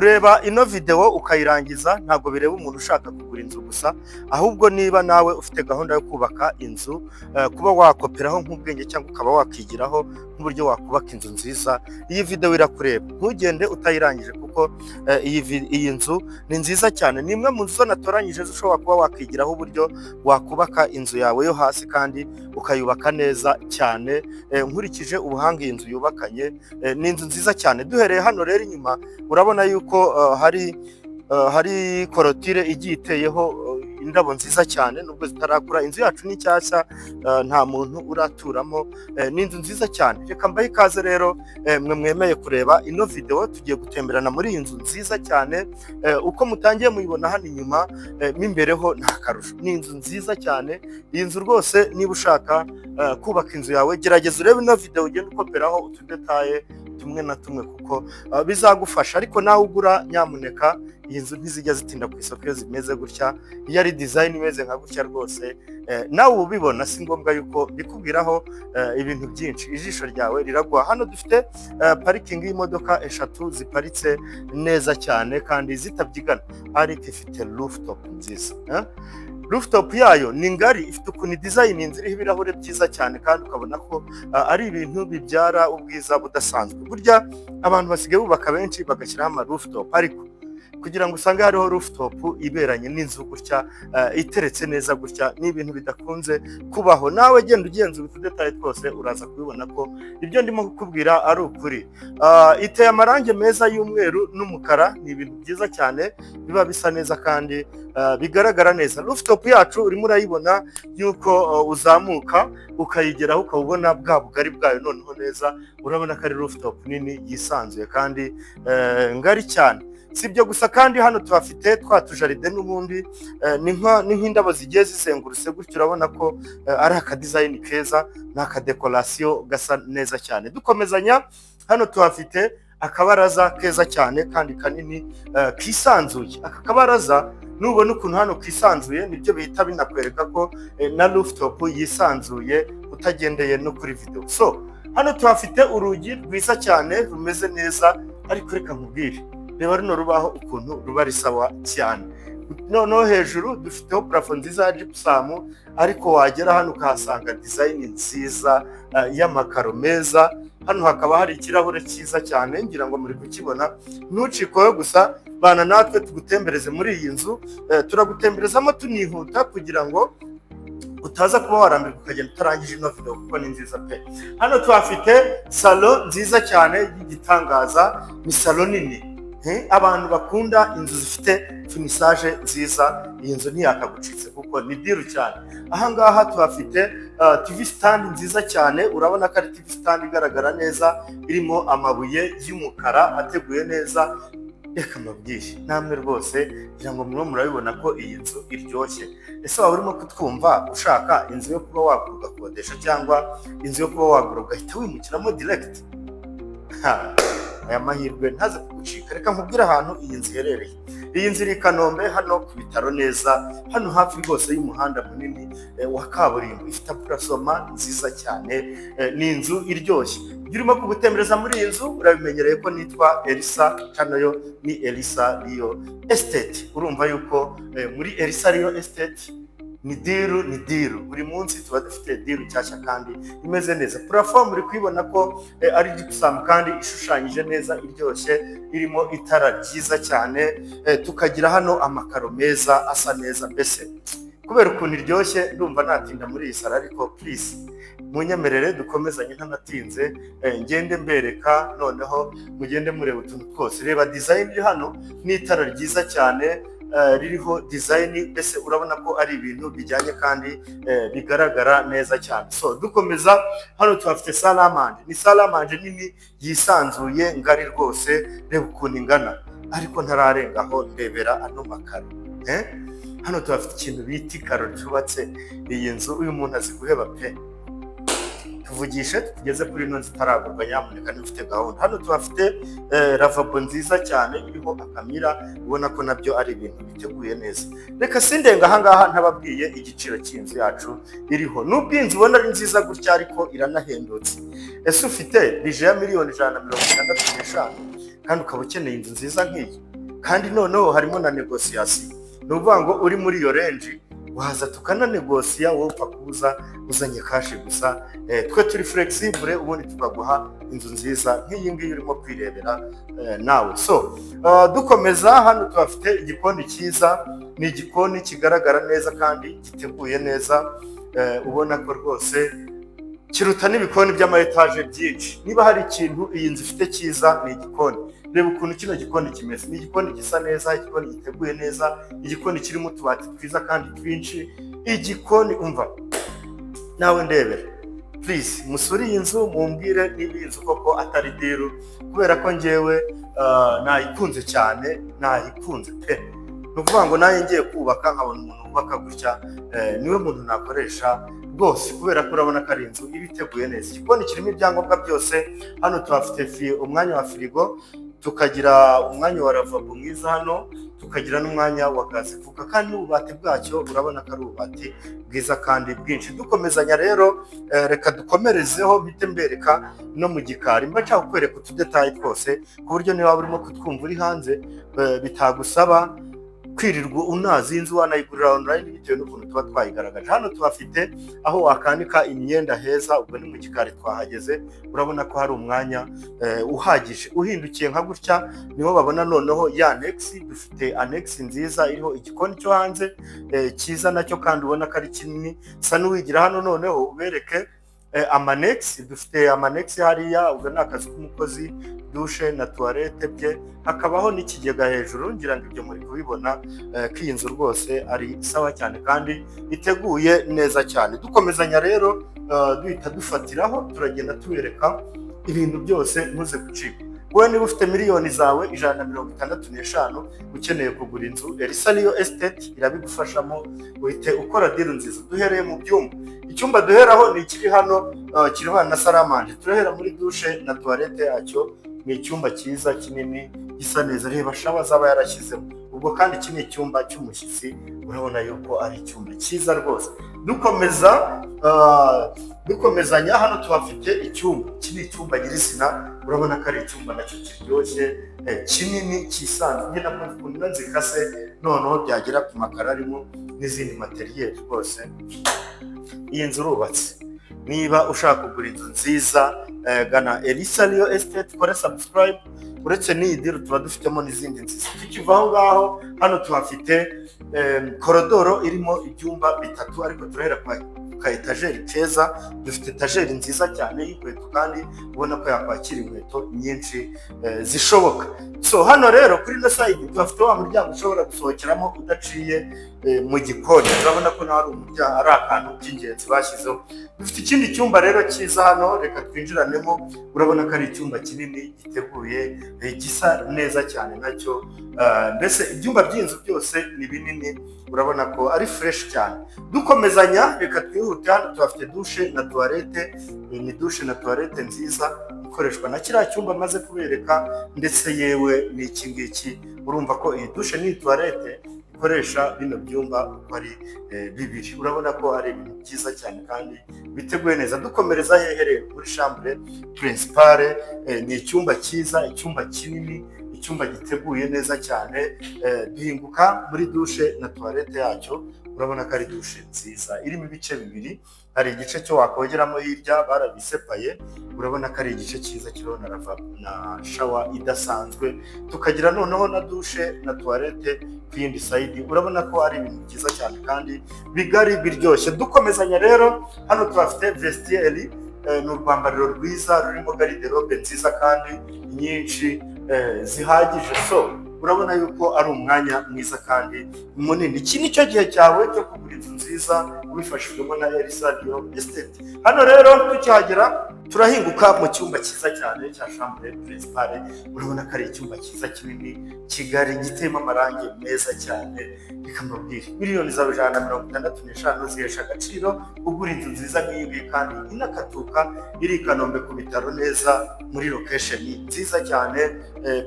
Kureba ino videwo ukayirangiza ntabwo bireba umuntu ushaka kugura inzu gusa, ahubwo niba nawe ufite gahunda yo kubaka inzu, kuba wakoperaho nk'ubwenge cyangwa ukaba wakigiraho nk'uburyo wakubaka inzu nziza, iyi videwo irakureba. Ntugende utayirangije kuko iyi nzu ni nziza cyane. Ni imwe mu nzu zo natoranyije ushobora kuba wakigiraho uburyo wakubaka inzu yawe yo hasi kandi ukayubaka neza cyane. Nkurikije ubuhanga iyi nzu yubakanye, ni inzu nziza cyane. Duhereye hano rero inyuma, urabona yuko hari clôture igiye iteyeho indabo nziza cyane nubwo zitarakura. Inzu yacu ni nshyashya, nta muntu uraturamo. Ni inzu nziza cyane. Reka mbahe ikaze rero, mwe mwemeye kureba ino videwo. Tugiye gutemberana muri iyi nzu nziza cyane. Uko mutangiye muyibona hano inyuma, mo imbere ho nta karusho. Ni inzu nziza cyane. Iyi nzu rwose, niba ushaka kubaka inzu yawe, gerageza urebe ino videwo, ugende ukoperaho utudétails tumwe na tumwe kuko bizagufasha. Ariko nawe ugura, nyamuneka, iyi nzu ntizijya zitinda ku isoko iyo zimeze gutya, iyo ari design imeze nka gutya rwose. Nawe uba ubibona, si ngombwa yuko mbikubwiraho ibintu byinshi, ijisho ryawe riraguha. Hano dufite parking y'imodoka eshatu ziparitse neza cyane kandi zitabyigana, ariko ifite rooftop nziza, eh? Rooftop yayo ni ngari, ifite ukuntu design inzu iriho ibirahure byiza cyane kandi ukabona ko ari ibintu bibyara ubwiza budasanzwe. Burya abantu basigaye bubaka benshi bagashyiraho ama rooftop, ariko kugira ngo usange hariho rooftop iberanye n'inzu gutya, iteretse neza gutya, ni ibintu bidakunze kubaho. Nawe genda ugenzura utudétails twose, uraza kubibona ko ibyo ndimo kukubwira ari ukuri. Iteye amarangi meza y'umweru n'umukara, ni ibintu byiza cyane biba bisa neza kandi bigaragara neza. Rooftop yacu urimo urayibona yuko uzamuka ukayigeraho ukaba ubona bwa bugari bwayo noneho neza. Urabona ko ari rooftop nini yisanzuye kandi ngari cyane. Si ibyo gusa kandi, hano tuhafite twa tujardin n'ubundi, ni nk'indabo zigiye zizengurutse gutyo. Urabona ko ari akadesign keza, ni akadécoration gasa neza cyane. Dukomezanya, hano tuhafite akabaraza keza cyane kandi kanini, kisanzuye. Aka kabaraza nubona ukuntu hano kisanzuye, nibyo bihita binakwereka ko na rooftop yisanzuye utagendeye no kuri video. So hano tuhafite urugi rwiza cyane rumeze neza. Ariko reka nkubwire, reba runo rubaho ukuntu ruba ari sawa cyane. Noneho hejuru dufiteho plafond nziza ya gypsum, ariko wagera hano ukahasanga design nziza y'amakaro meza. Hano hakaba hari ikirahure cyiza cyane, ngira ngo muri kukibona. Ntucikowe gusa, bana natwe tugutembereze muri iyi nzu. Turagutemberezamo tunihuta kugira ngo utaza kuba warambirwa ukagenda utarangije ino video, kuko ni nziza pe. Hano tuhafite salon nziza cyane y'igitangaza, ni salon nini. Abantu bakunda inzu zifite finissage nziza, iyi nzu ntiyakagucitse kuko ni deal cyane. Ahangaha tuhafite TV stand nziza cyane. Urabona ko ari TV stand igaragara neza, irimo amabuye y'umukara ateguye neza. Reka mbabwire namwe rwose, ngira ngo murimo murabibona ko iyi nzu iryoshye. Ese waba urimo kutwumva ushaka inzu yo kuba wagura ugakodesha, cyangwa inzu yo kuba wagura ugahita wimukiramo direct? Ha, aya mahirwe ntaze kugucika. Reka nkubwire ahantu iyi nzu iherereye. Iyi nzu iri i Kanombe, hano ku bitaro neza, hano hafi rwose y'umuhanda munini wa kaburimbo. Ifite emplacement nziza cyane, ni inzu iryoshye. Iyo urimo kugutembereza muri iyi nzu, urabimenyereye ko nitwa Elisa, hano yo ni Elisa Real Estate. Urumva yuko muri Elisa Real Estate ni deal, ni deal. Buri munsi tuba dufite deal nshyashya kandi imeze neza. Plafond muri kuyibona ko ari gypsum kandi ishushanyije neza, iryoshye, irimo itara ryiza cyane. Tukagira hano amakaro meza asa neza. Mbese kubera ukuntu iryoshye, ndumva natinda muri iyi salon, ariko please munyemerere dukomezanye ntanatinze, ngende mbereka, noneho mugende mureba utuntu twose. Reba design iri hano n'itara ryiza cyane ririho design. Mbese urabona ko ari ibintu bijyanye kandi bigaragara neza cyane. So dukomeza, hano tuhafite salle à manger. Ni salle à manger nini yisanzuye, ngari rwose. Reba ukuntu ingana. Ariko ntararengaho, ndebera ano makaro, eh? Hano tuhafite ikintu bita ikaro ryubatse iyi nzu. Uyu muntu azi guheba pe. Tuvugishe tugeze kuri ino nzu itaragurwa, nyamuneka, niba ufite gahunda. Hano tuhafite lavabo nziza cyane iriho akamira, ubona ko nabyo ari ibintu biteguye neza. Reka sindenga ahangaha ntababwiye igiciro cy'inzu yacu iriho. Nubwo inzu ubona ari nziza gutya, ariko iranahendutse. Ese ufite budget ya 165 miliyoni kandi ukaba ukeneye inzu nziza nk'iyi? Kandi noneho harimo na négociation. Ni ukuvuga ngo uri muri iyo range waza tukananegosiya, wowe upfa kuza uzanye cash gusa. Twe turi flexible, ubundi tukaguha inzu nziza nk'iyi ngiyi urimo kwirebera nawe. So dukomeza, hano tuhafite igikoni cyiza. Ni igikoni kigaragara neza kandi giteguye neza, ubona ko rwose kiruta n'ibikoni by'ama étage byinshi. Niba hari ikintu iyi nzu ifite cyiza, ni igikoni. Reba ukuntu kino gikoni kimeze. Ni igikoni gisa neza, igikoni giteguye neza, igikoni kirimo utubati twiza kandi twinshi. Igikoni, umva nawe ndebera. Please musure iyi nzu, mumbwire niba iyi nzu koko atari deal, kubera ko ngewe nayikunze cyane, nayikunze pe. Ni ukuvuga ngo nanjye ngiye kubaka nkabona umuntu wubaka gutya, niwe muntu nakoresha rwose, kubera ko urabona ko ari inzu iba iteguye neza. Igikoni kirimo ibyangombwa byose. Hano tuhafite umwanya wa firigo, tukagira umwanya wa lavabo mwiza hano, tukagira n'umwanya wa gas cooker, kandi n'ububati bwacyo urabona ko ari ububati bwiza kandi bwinshi. Dukomezanya rero, reka dukomerezeho, mpite mbereka no mu gikari. Mba nshaka kukwereka utu détails twose, ku buryo niba urimo kutwumva uri hanze, bitagusaba kwirirwa unazi inzu, wanayigurira online bitewe n'ukuntu tuba twayigaragaje. Hano tuhafite aho wakanika imyenda heza. Ubwo ni mu gikari twahageze. Urabona ko hari umwanya uhagije. Uhindukiye nka gutya niho babona noneho ya annexe. Dufite annexe nziza iriho igikoni cyo hanze, cyiza nacyo kandi ubona ko ari kinini. Sa n'uwigira hano noneho ubereke ama annexe. Dufite ama annexe hariya. Ubwo ni akazu k'umukozi, douche na toilette bye, hakabaho n'ikigega hejuru. Ngira ngo ibyo muri kubibona, ko iyi nzu rwose ari sawa cyane kandi iteguye neza cyane. Dukomezanya rero, duhita dufatiraho, turagenda tubereka ibintu byose, ntuze gucika. Wowe niba ufite miliyoni zawe 165 ukeneye kugura inzu, Elisa Real Estate irabigufashamo, uhite ukora deal nziza. Duhereye mu byumba. Icyumba duheraho ni ikiri hano, kiriho na salle à manger. Turahera muri douche na toilette yacyo. Ni icyumba cyiza kinini gisa neza. Reba shower zaba yarashyizemo. Ubwo kandi iki ni icyumba cy'umushyitsi. Urabona yuko ari icyumba cyiza rwose. Dukomeza, dukomezanya, hano tuhafite icyumba. Iki ni icyumba nyirizina. Urabona ko ari icyumba nacyo kiryoshye, kinini, cyisanzuye. Njye nakunze ukuntu ino nzu ikase, noneho byagera ku makaro arimo n'izindi matériel. Rwose iyi nzu urubatse. Niba ushaka kugura inzu nziza, gana Elisa Real Estate, kore subscribe. Uretse n'iyi deal, tuba dufitemo n'izindi nziza. Tukiva aho ngaho, hano tuhafite corridor irimo ibyumba bitatu, ariko turahera kwa ka étagère keza. Dufite étagère nziza cyane y'inkweto, kandi ubona ko yakwakira inkweto nyinshi zishoboka. So hano rero kuri ino side tuhafite wa muryango ushobora gusohokeramo udaciye mu gikoni. Urabona ko naho ari umuryango, ari akantu k'ingenzi bashyizeho. Dufite ikindi cyumba rero cyiza hano, reka twinjiranemo. Urabona ko ari icyumba kinini giteguye, gisa neza cyane nacyo. Mbese ibyumba by'inzu byose ni binini, urabona ko ari fresh cyane. Dukomezanya, reka twihute. Hano tuhafite douche na toilette. Ni douche na toilette nziza ikoreshwa na kiriya cyumba maze kubereka, ndetse yewe n'iki ngiki. Urumva ko iyi douche n'iyi toilette ikoresha bino byumba uko ari bibiri. Urabona ko ari ibintu byiza cyane kandi biteguye neza. Dukomereza hehe rero? Muri chambre principale. Ni icyumba cyiza, icyumba kinini, icyumba giteguye neza cyane. Duhinguka muri douche na toilette yacyo. Urabona ko ari douche nziza irimo ibice bibiri. Hari igice cyo wakogeramo hirya, barabisepaye. Urabona ko ari igice cyiza kiriho na lavabo na shower idasanzwe, tukagira noneho na douche na toilette ku yindi side. Urabona ko ari ibintu byiza cyane kandi bigari biryoshye. Dukomezanya rero, hano tuhafite vestiaire. Ni urwambariro rwiza rurimo garde-robe nziza kandi nyinshi, zihagije. So urabona yuko ari umwanya mwiza kandi munini. Iki ni cyo gihe cyawe cyo kugura inzu nziza ubifashijwemo na Elisa Real Estate. Hano rero tukihagera turahinguka mu cyumba cyiza cyane cya chambre principale. Urabona ko ari icyumba cyiza, kinini, kigari, giteyemo amarangi meza cyane. Reka mbabwire, miliyoni zawe 165 zihesha agaciro ugura inzu nziza nk'iyi ngiyi, kandi inakatuka iri i Kanombe ku bitaro neza, muri location nziza cyane.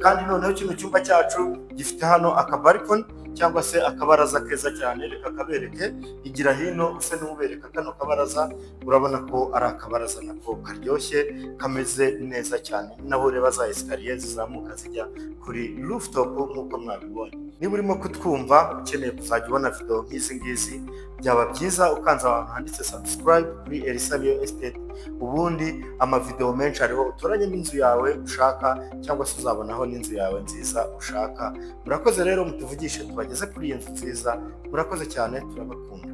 Kandi noneho kino cyumba cyacu gifite hano aka balcony. cyangwa se akabaraza keza cyane. Reka kabereke, igira hino use n'ubereka kano kabaraza. Urabona ko ari akabaraza nako karyoshye, kameze neza cyane. Naho ureba za escalier zizamuka zijya kuri rooftop nk'uko mwabibonye. Niba urimo kutwumva, ukeneye kuzajya ubona video nk'izi ngizi, byaba byiza ukanze ahantu handitse subscribe kuri Elisa Real Estate. Ubundi amavideo menshi ariho, utoranyemo inzu yawe ushaka, cyangwa se uzabonaho n'inzu yawe nziza ushaka. Murakoze rero, mutuvugishe tubageze kuri iyi nzu nziza. Murakoze cyane, turabakunda.